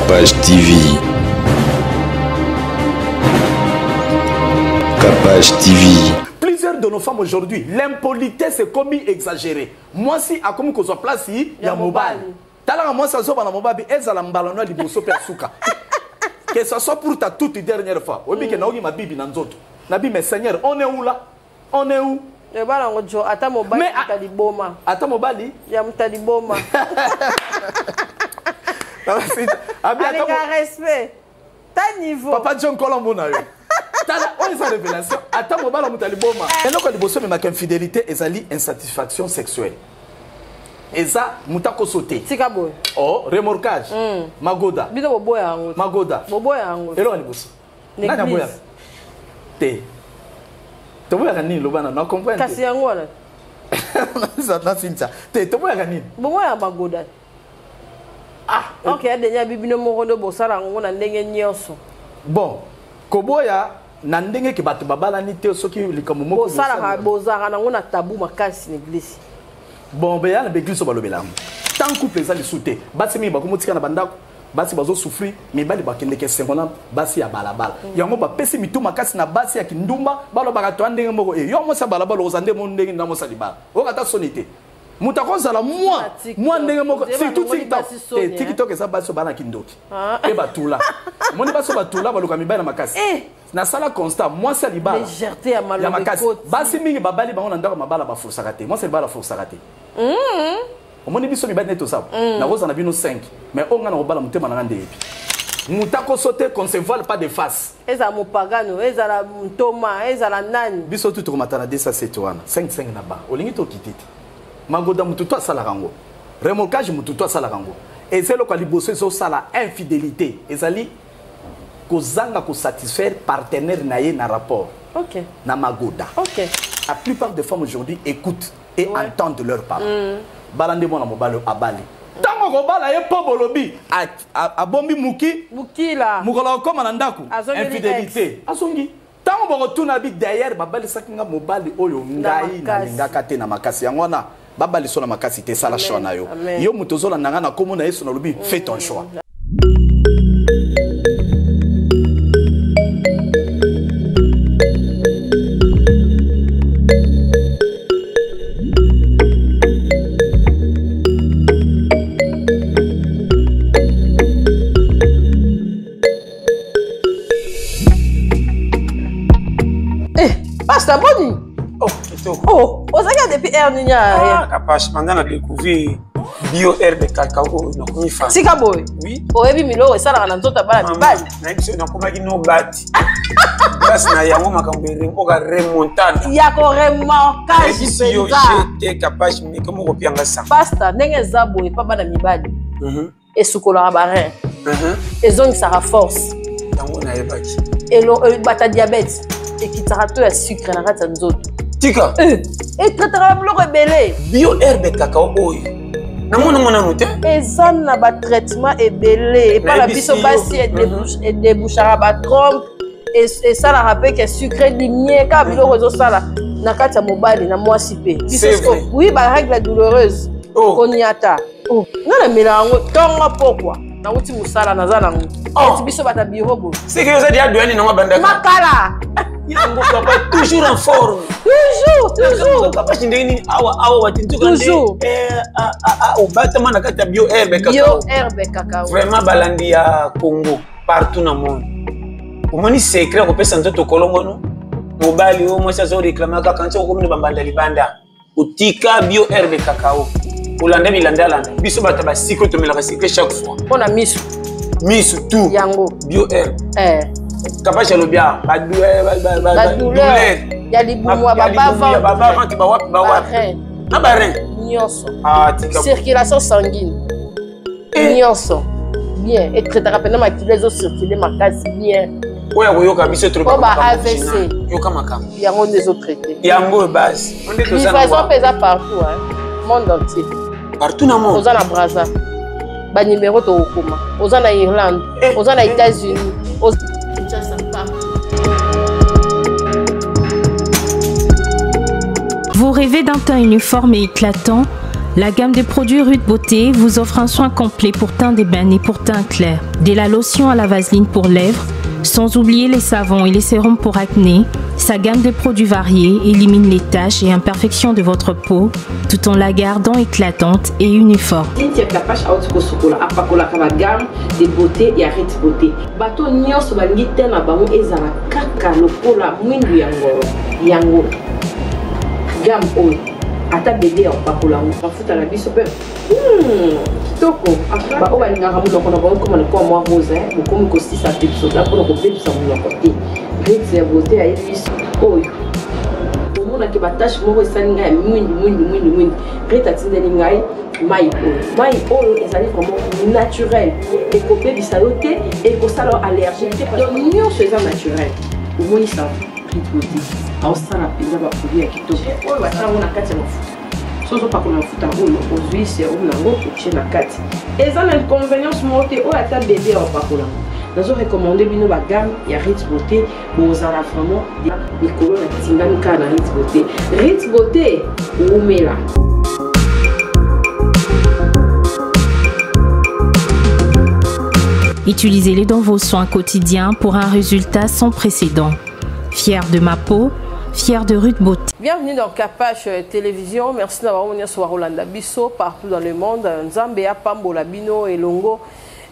Capage TV. Capage TV. Plusieurs de nos femmes aujourd'hui, l'impolitesse est commis exagérée. Mwasi akomi kozwa place ya mobali. Talaka mwasi azoba na mobali ezala mbala no liboso pe asuka. Que ce soit pour ta toute dernière fois. Oyebi ke naoki mabibi na nzoto. Nabi mais Seigneur, on est où là? On est où? Ebala yango jo ata mobali ya moto liboma. Ata mobali? Ya moto liboma. Alinga respect. Ta niveau. Papa John Colombo na yo. Tala oyo eza révélation ata mobali ya moto ya liboma. Eloko ya liboso ememaka infidélité ezali insatisfaction sexuelle. Eza moto akoso te. Tika boye. Oh, remorquage. Magoda. Bino boboya yango. Magoda. Boboya yango. Eloko ya liboso. Nani aboyaka? Te. Toboyaka nini loba na na comprendre. Kasi yango wana. Nasilisa. Te toboyaka nini? Boboyaka magoda. Ah, ok, ya denya bibino moko nde bosala yango na ndenge nyonso. Bon, koboya na ndenge ke bato babalani te soki likambo moko bosalaka bozalaka nango na tabu makasi na eglise. Bon, beya na eglise oyo balobela yango. Tant couple eza lisusu te, basi mingi bakomotika na bandako, basi bazo souffrir, mibali bakendeke esengo na basi ya balabala. Yango bapesi mitu makasi na basi ya kindumba, balobaka toa ndenge moko e yo mwasi ya balabala oza nde mo ndenge na mwasi ya libala. Oyoka ata soni te. Moto akozala mwa mwa ndenge moko surtout TikTok. Te TikTok eza basi oyo bana kindoki. Pe batula. Omoni basi oyo batula baluka mibali na makasi. Nasala constat mwasi ya libala légèreté ya maloba ya makasi. Basi mingi babali bango na ndako mabala bafursaka te. Mwasi ya libala afursaka te. Omoni biso mibali nde toza. Nakozala na bino 5 mais oyo nga nakobala motema na nga nde yebi. Moto akoso te qu'on se voile pas de face. Ezala mopagano, ezala ntoma, ezala nani. Biso tu tokomata na 207 wana 5 5 na ba. Olingi tokite te. Magoda mutu to asalaka yango. Remorquage mutu to asalaka yango. Eza eloko ya liboso ezosala infidélité. Ezali kozanga kosatisfaire partenaire na ye na rapport. Ok. Na magoda. Ok. La plupart des femmes aujourd'hui écoutent et entendent leurs parents. Bala nde mwana mobali abali. Tango kobala ye po bolobi abombi muki mukila mokolo akoma na ndako Azongeli infidélité ex. Azongi. Tango bokotuna bi d'ailleurs babalisaki nga mobali oyo ngai nalingaka te na makasi yango wana babaliso na makasi te sala choix na yo. Amen. Yo moto ozolanda nga na kombo na Yesu nalobi fais ton choix. Pasteur boni? Oh, kitoko. Oh, ozalaki depuis heure nini ya? Ah, kapash, pendant na découvrir bio herbe cacao oyo nakomi fan. Tika boye. Oui. Oyebi miloko esalaka na nzoto ya bana mibali. Nayebi soki nakomaki no bati. Grâce na yango makambo oka remontada. Ya ko remorquage Nayebisi yo mpenza. jete kapash meke moko pianga sa. Pasteur, ndenge eza boye pa bana mibali. Esukolaka ba rein. Ezongisaka force. Yango nayebaki. Bata diabète ekitaka to ya sucre na kati ya nzoto. Tika. Etretaka biloko ebele. Bio herbe cacao oyo. Namona ngo nanu te. Eza na ba traitement ebele. Epa na Nayebisi biso yo. basi edébouchaka ba trompe, esalaka pe ke sucre dimie kaka biloko ezosala na kati ya mobali na mwasi pe. Biso C'est siko, vrai. oui, ba règle douloureuse. Oh. Koniata. Oh. Nga namela yango ntongo pokwa. Nauti mosala naza nango. Oh. Eti biso bata bureau boye. C'est que oza dia doyani nango bandaka. Makala. Yango papa toujours en forme. Toujours, toujours. Papa ndenge nini awa awa watintuka nde. Toujours. Obatama na kati ya bio herbe cacao. Bio herbe cacao. Vraiment balandi ya Congo partout na monde. Omoni secret kopesa nzoto kolongono. Mobali oyo mwasi azo réclamer kaka nti okomi na bambanda libanda. Otika bio herbe cacao. Olanda bilanda landa. Biso bato ba cycle tomelaka cycle chaque fois. Pona misu. Misu tout. Yango. Bio herbe. Papa Jalobia, ba Ba ba douleur. douleur. Ya libumu, ya Ya ba libumu, ya ba ventre. ventre, ba wapi, ba wapi. Ba rein. Na ba rein. Nyonso. Ah, tika. Circulation sanguine. Nyonso. Bien. Et traitaka pena makila ezo circuler makasi bien. Oyo akoyoka biso toloba Oyo ba makambo AVC. original. Yoka makambo. Yango nde ezo traiter. Yango oyo base. Onde toza na Livraison wa. mpe eza partout, hein. Monde entier. Partout na monde. Oza na Brazza. Ba numéro tokokoma. Oza na Irlande. Oza na États-Unis. Oza Kinshasa partout. Vous rêvez d'un teint uniforme et éclatant? La gamme de produits Ruth Beauté vous offre un soin complet pour teint d'ébène et pour teint clair. De la lotion à la vaseline pour lèvres, sans oublier les savons et les sérums pour acné, sa gamme de produits variés élimine les taches et imperfections de votre peau tout en la gardant éclatante et uniforme. Cynthia Kapash auti kosukola apakolaka ba gamme de beauté ya Ritz Beauté. Bato nyonso balingi te na bango ezala kaka lokola mwindu ya ngolo yango gamme oyo ata bebe ya kopakola yango mafuta na biso mpe kitoko baoyo balingaka monoko na bango ekoma lokola mwa rose bokomi kosisa pepsoda mpona kobebisa monoko te Ritz ya beauté ayebi biso oyo omonaki batache moko esali ngai ya mwindu mwindu mwindu mwindu. Rit atindeli ngai mai oyo, mai oyo ezali vraiment naturel, ekobebisa yo te, ekosala yo allergique te, donc nyonso eza naturel. Omoni sa Rit Beauté aosala mpenza baproduit ya kitoko oyo batia yango na kati ya mafuta. So ozopakola mafuta oyo, ozwi serum nango otie na kati, eza na inconvénience moko te. Oyo ata bebe ya opakola yango. Nazo recommande bino bagamme ya Rit Beauté, bozala vraiment likolo. Na tingami kaka na Rit Beauté. Rit Beauté wumela. Utilisez-les dans vos soins quotidiens pour un résultat sans précédent. Fier de ma peau, fier de Ruth Beauté. Bienvenue dans Kapash Télévision. Merci d'avoir venu sur Rolanda Bisso partout dans le monde. Nzambe apambola bino elongo.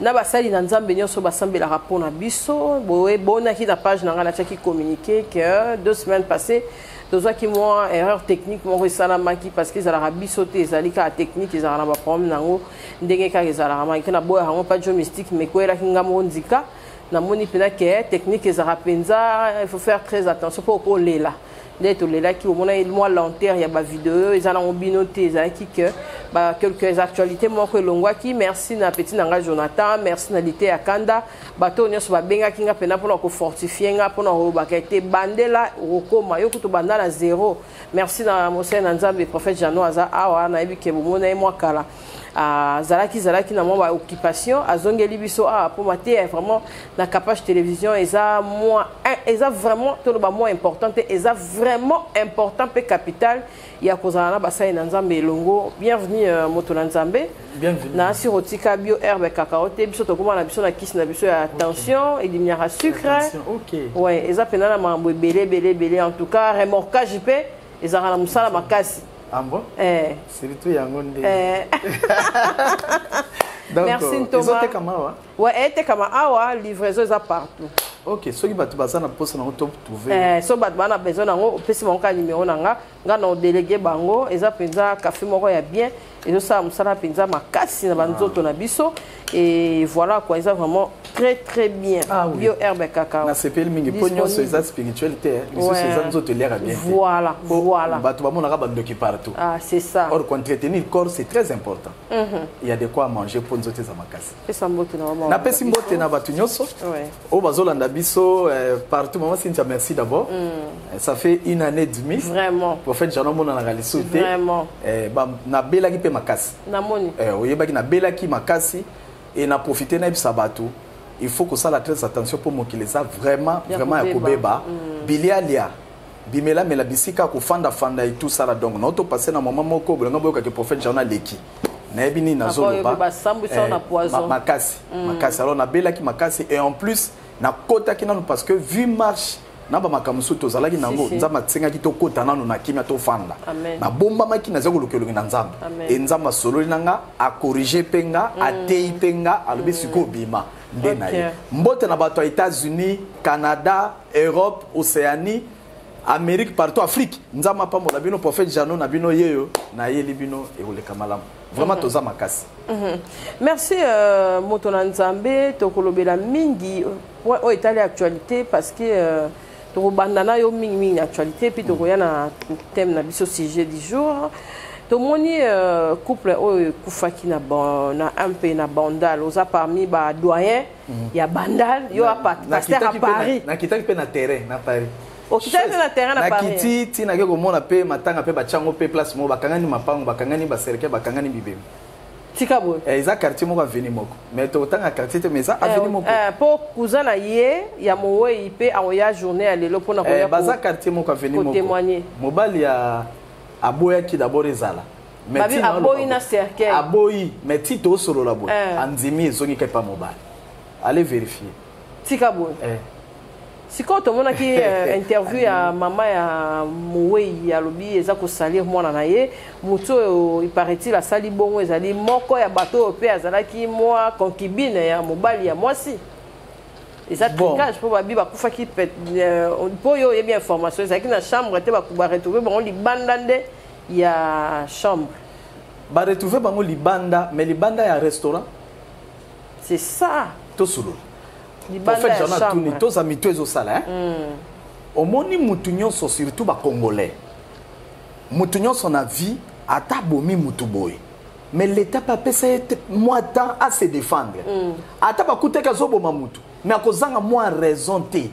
Na basali na Nzambe nyonso basambelaka mpo na biso. Boye bonaki na page na ngai natiaki communiqué que 2 semaines passées tozwaki mwa erreur technique moko esalamaki, parce que ezalaka biso te, ezali kaka technique, ezalaka na baproblème nango ndenge kaka ezalaka. Manke naboyaka yango pa jo mystique, mais koyelaki nga moko ndika namoni mpena ke technique ezalaka mpenza, il faut faire très attention mpo okolela nde tolelaki. Omona mwa lenteur ya bavideo eza nango bino te, ezalaki ke ba quelques actualités moko elongwaki. Merci na petit na nga Jonathan, merci na lite ya kanda, bato oyo nyonso babengaki nga mpena mpona kofortifie nga, mpona kolobaka ete bandela okokoma yo kutu banda na zéro. Merci na mosali na Nzambe prophète Jano, aza awa, nayebi ke bomona ye mwa kala, azalaki zalaki na mwa baoccupation, azongeli biso awa mpo mateya vraiment na Capage Télévision eza mwa, eza vraiment toloba mwa important te, eza vraiment important mpe capital ya kozala na basali na Nzambe elongo. Bienvenue, moto na Nzambe. Na asi kotika bio herbe cacao te, biso tokóma na biso na kisi na biso ya tension, edimiaka sucre. Ouais, eza mpenza na makambo ebele ebele ebele. En tout cas remorquage mpe ezalaka na mosala makasi. Ah bon? Eh. Surtout yango nde. Eh. Donc, Merci, Ntoma. Ezotekama awa? Ouais, etekama awa, livraison eza partout. Ok, soki bato baza na mposa nango to trouver? Eh, so bato baa na besoin nango, opesi bango kaka numéro na nga, nga na odéléguer bango. Eza mpenza café moko ya bien, ezosala mosala mpenza makasi na banzoto na biso. Et voilà quoi, eza vraiment très très bien. Ah oui. Bio herbe cacao. Nasepeli mingi mpo nyonso eza spirituel te, lisusu eza nzoto eliaka bien te. Bato bamonaka bandoki partout. Ah, c'est ça. Or entretenir corps, c'est très important. Il y a de quoi manger mpo nzoto eza makasi. Pesa mbote na mama. Napesi mbote na bato nyonso oyo bazolanda biso partout. Mama Cynthia, merci d'abord. Ça fait une année et demie Vraiment. prophète Jano amonanaka lisusu te. Vraiment. Nabelaki mpe makasi. Namoni. Oyebaki nabelaki makasi e na profite nayebisa bato, il faut kosala très attention mpo mokili eza vraiment Ya vraiment ya kobeba. kobeba. Bilialia, bimelamela, bisika kofandafanda etusala. Donc nao topase na mama moko bolenga boyokaki prophète Jano aleki, nayebi nini nazoloba. Oyo basambwisa na poison. Makasi makasi. Alors nabelaki makasi et en plus nakotaki nanu parce que vu marche na bamakambo mosusu tozalaki nango, Si, si. Nzambe atengaki tokota nanu na kimia, tofanda. Amen. Nabombamaki, naza koluka elongi na Nzambe. Amen. E Nzambe asololi na nga, acorriger mpe nga, atei mpe nga, alobi sikoyo obima nde na ye. Mbote na bato ya États-Unis, Canada, Europe, Océanie, Amérique, partout, Afrique. Nzambe apambola bino. Prophète Jano na bino yeyo, nayeli bino, ekoleka malamu vraiment, toza makasi. Merci, moto na Nzambe. Tokolobela mingi point oyo etali actualité, parce que tokobanda na yo mingimingi na actualité, puis tokoya na thème na biso, sujet du jour. Tomoni couple oyo ekufaki na, bon, na mpe na Bandal. Oza parmi badoyen ya Bandal, yo pasteur ya Paris. Nakitaki mpe na terrain na Paris. Okitaki mpe na terrain na Paris? Nakiti ntina ke komona mpe matanga mpe batiango mpe place moko, bakangani mapango, bakangani bacercueil, bakangani bibemi. Tika boye. Eza quartier moko, avenue moko, mais totanga quartier te, mais eza avenue moko. Mpo cousin na ye ya mowei mpe akoya journée ya lelo mpona koya baza quartier moko, avenue moko. Kotémoigner. Mobali ya aboyaki d'abord ezala. Mais Babi ti na aboyi oloba na boye. cercueil. Aboyi, mais ti tosolola boye. Eh. Andimi, ezongi kaka epa mobali. Allez vérifier. Tika boye. Eh. Sikoyo tomonaki interview ya mama ya mowei, alobi eza kosalir mwana na ye. Motu oyo iparaît-il asali bongo ezali moko ya bato oyo mpe azalaki mwa concubine ya mobali ya mwasi. Eza Bon. trucage, mpo babi bakufaki mpo oyo oyebi information, ezalaki na chambre te, baretrouve bango libanda nde ya chambre. Baretrouve bango libanda, mais libanda ya restaurant. C'est ça. Tosolola. Libanda Prophète ya Jean atuni chambre. toza mito ezosala, hein? Omoni, mutu nyonso, surtout bacongolais, mutu nyonso na vie, ata abomi mutu boye, mais l'état mpe apesa ye mwa temps à se défendre. Ata bakutaki azoboma mutu, mais akozanga mwa raison te.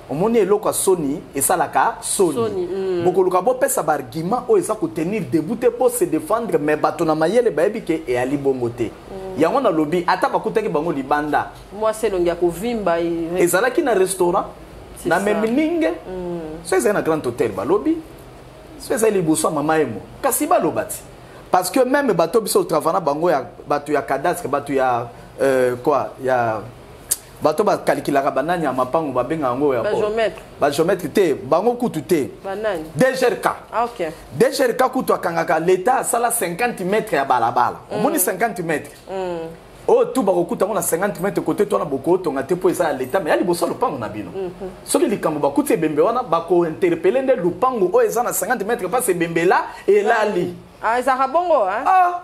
Omoni, eloko ya soni esalaka soni. Soni. Bokoluka bopesa baargument oyo eza kotenir debout te mpo se défendre, mais bato na mayele bayebi ke eyali bongo te. Yango nalobi, ata bakutaki bango libanda, Mwasi elongi ya kovimba. Ezalaki na restaurant C'est na ça. Memling, so ezali na Grand Hôtel, balobi so ezali liboso ya mama Emo, kasi baloba ti, parce que même bato biso otrava na bango ya bato ya cadastre, bato ya quoi, ya bato bakalikilaka banani ya mapango, babenga yango ya Bagéomètre. Bagéomètre te, bango kutu te. Banani? DGRK. Ah, ok. DGRK kutu akangaka l'état asala 50 mètre ya balabala. Omoni, 50 mètre oyo tu bakokuta yango na 50 mètre kote to wana, bokotonga te mpo eza ya leta, mais ya liboso ya lopango na bino. Soki likambo bakuti ebembe wana, bakointerpeller nde lupango oyo eza na 50 mètre mpasi ebembe la elali. Ah, ezalaka bongo, hein? Ah,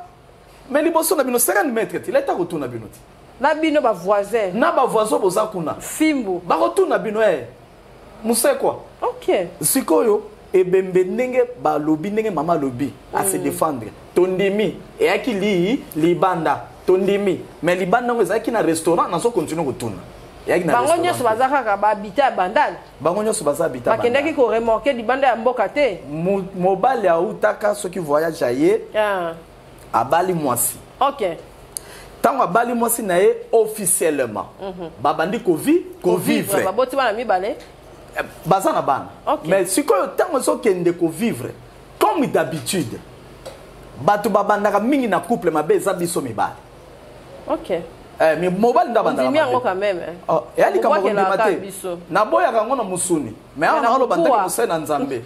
mais liboso na bino 50 mètre ti, leta kotuna bino ti. Na bino bavoisin. Na bavoisin boza kuna. Fimbu. Bakotuna bino e musekwa. Sikoyo ebembe, ndenge balobi, ndenge mama alobi ase défendre, tondimi eyaki li libanda, tondimi, mais libanda yango ezalaki na restaurant. Nazo continue kotuna, eyaki na Bango restaurant nyonso te. Baza kaka bahabita ya Bandale. Bango nyonso baza habita. Bakendaki koremorquer libanda ya mboka te. Mobali autaka soki voyage, aye, abali mwasi. Ntango abali mwasi na ye officiellement, babandi kovivre. Baboti bana mibale. Baza na bana. Mais sikoyo ntango ezokende kovivre, comme d'habitude, bato babandaka mingi na couple mabe eza biso mibale. Eh, mais mobali nde abandaka Ondimi yango mabe. quand même, hein. Oh, eya likambo kondima Bobwakelaka te. biso. Naboyaka yango na mosuni, mais awa Mais na naoloba ndenge kokuwa. mosali na Nzambe.